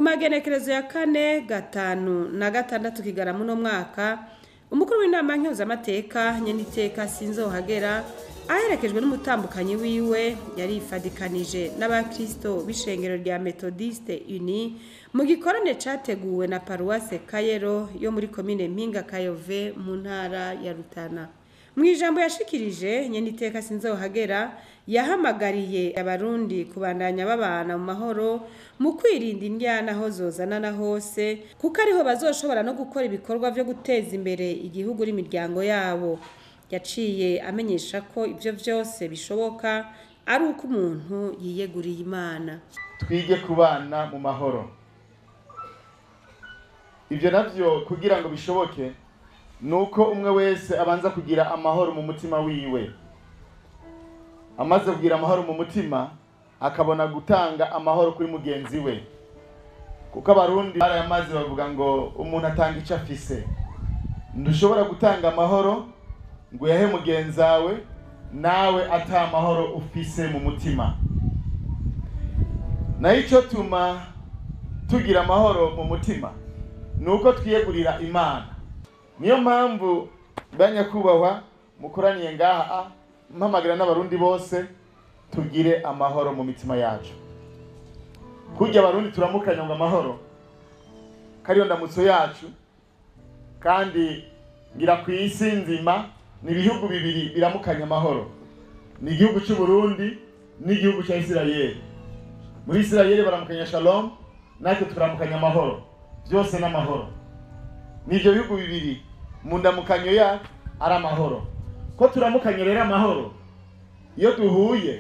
Magenekerezo ya 4, 5 na 6 Kigarama uno mwaka, umukuru w'inama nkenguzamateka nyeniteka Sinzohagera aherekejwe n'umutambukanyi wiwe yarifadikanije n'abakristo b'ishengero rya Methodiste Uni mu gikorane categuwe na paruwase Kayero yo muri komine Mpinga Kayove mu ntara ya Rutana. Mu ijambo yashikirije, nyeniteka Sinzohagera yahamagariye Abarundi kubandanya babana mu mahoro, mu kwirinda indyana aho zozanana hose, kuko ariho bazoshobora no gukora ibikorwa vyo guteza imbere igihugu n'imiryango yabo. Yaciye amenyesha ko ivyo vyose bishoboka ari uko umuntu yiyeguriye Imana. Twige kubana mu mahoro. Ivyo navyo kugira ngo bishoboke nuko umwe wese abanza kugira amahoro mu mutima wiwe. Amaze kugira amahoro mu mutima, akabona gutanga amahoro kuri mugenzi we. Kuko Abarundi barayamaze bavuga ngo umuntu atanga ico afise. Ntushobora gutanga amahoro ngo uyahe mugenzawe nawe ata amahoro ufise mu mutima. Nayo ico tuma tugira amahoro mu mutima nuko twiyegurira Imana. Niyo mpamvu banyakubahwa mukoraniye ngaha, mpamagara n'Abarundi bose tugire amahoro mu mitima yacu. Kurya Abarundi turamukanya ngo amahoro, kariyo ndamutso yacu, kandi ngira ku isi nzima ni ibihugu bibiri biramukanya amahoro, ni igihugu cy'u Burundi n'igihugu cya Isirayeli. Muri Isirayeli baramukanya shalom, natwe turamukanya amahoro, byose n'amahoro. Nivyo bihugu bibiri mu ndamukanyo ya ari amahoro. Ko turamukanye rero amahoro, iyo duhuye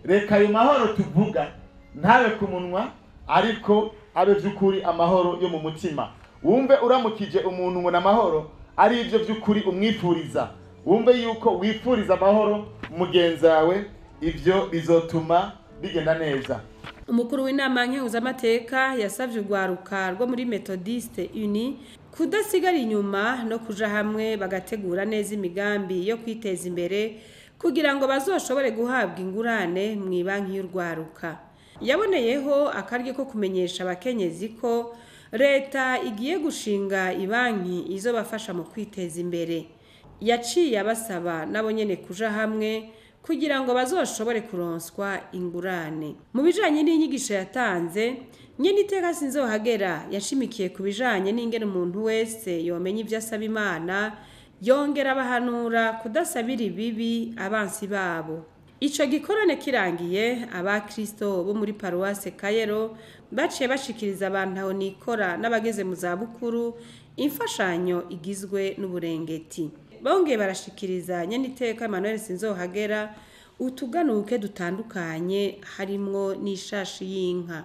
reka ayo mahoro tuvuga ntabe ku munwa, ariko abe vy'ukuri amahoro yo mu mutima. Wumve uramukije umuntu ngo n'amahoro ari ivyo vy'ukuri umwifuriza, wumve yuko wifuriza amahoro mugenzawe, ivyo bizotuma bigenda neza. Umukuru w'inama nkenguzamateka yasavye urwaruka rwo muri Methodiste Uni kudasigara inyuma no kuja hamwe bagategura neza imigambi yo kwiteza imbere kugira ngo bazoshobore guhabwa ingurane mu ibanki y'urwaruka. Yaboneyeho akaryo ko kumenyesha abakenyezi ko leta igiye gushinga ibanki izobafasha mu kwiteza imbere. Yaciye abasaba nabo nyene kuja hamwe kugira ngo bazoshobore kuronswa ingurane. Mu bijanye n'inyigisho yatanze, nyeniteka Sinzohagera yashimikiye ku bijanye n'ingene umuntu wese yomenya ivyo asaba Imana, yongera abahanura kudasabira ibibi abansi babo. Ico gikorane kirangiye, abakristo bo muri paruwase Kayero baciye bashikiriza abantu aho nikora n'abageze mu zabukuru imfashanyo igizwe n'uburengeti. Bongeye barashikiriza nyeniteka Emmanuel Sinzohagera utuganuke dutandukanye harimwo n'ishashi y'inka.